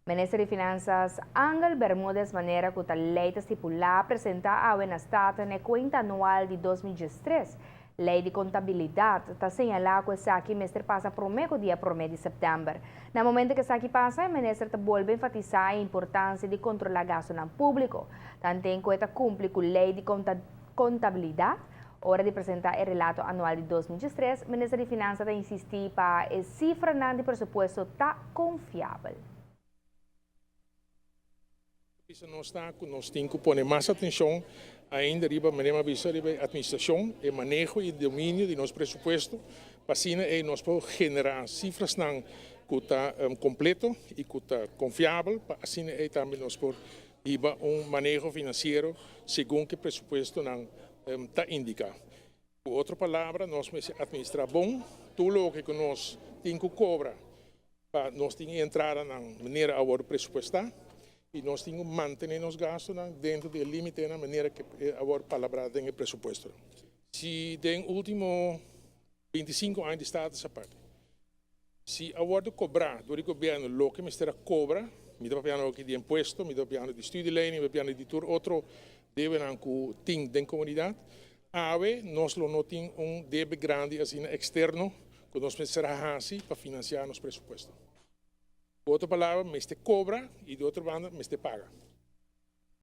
Minister di Finanzas Angel Bermudez, manera cu ta ley ta stipula, a presenta awe na Staten e cuenta anual di 2013. Ley di contabilidad ta señala cu esaki mester pasa prome cu dia 1 di september. Na momento cu esaki pasa, e minister ta bolbe enfatisa e importancia di controla gastonan publico. Tanten cu e ta cumpli cu ley di contabilidad, ora di presenta e relato anual di 2013, Minister di Finanzas ta insisti pa e cifranan di presupuesto ta confiabel. Bisa nos ta cu nos tin cu pone mas atencion ainda riba, manera bisa, riba administracion y maneho y dominio di nos presupuesto, pa asina ey nos por genera cifranan cu ta completo y cu ta confiabel, pa asina ey tambe nos por hiba un maneho financiero segun cu presupuestonan ta indica. Cu otro palabra, nos mester administra bon tur loke cu nos tin cu cobra pa nos tin entrada na manera awor presupuesta y nos tin cu mantene nos gastonan den e limite na manera cu awor palabra den presupuesto. Si den ultimo 25 aña di Status Aparte, si awor cobra door di gobierno loke mester cobra, mi ta papiando aki di impuesto, mi ta papiando di studielening, mi ta papiando di tur otro debenan cu tin den comunidad, awe nos lo no tin un debe grandi asina externo cu nos mester haci pa financia nos presupuesto. Cu otro palabra, mester cobra y di otro banda, mester paga.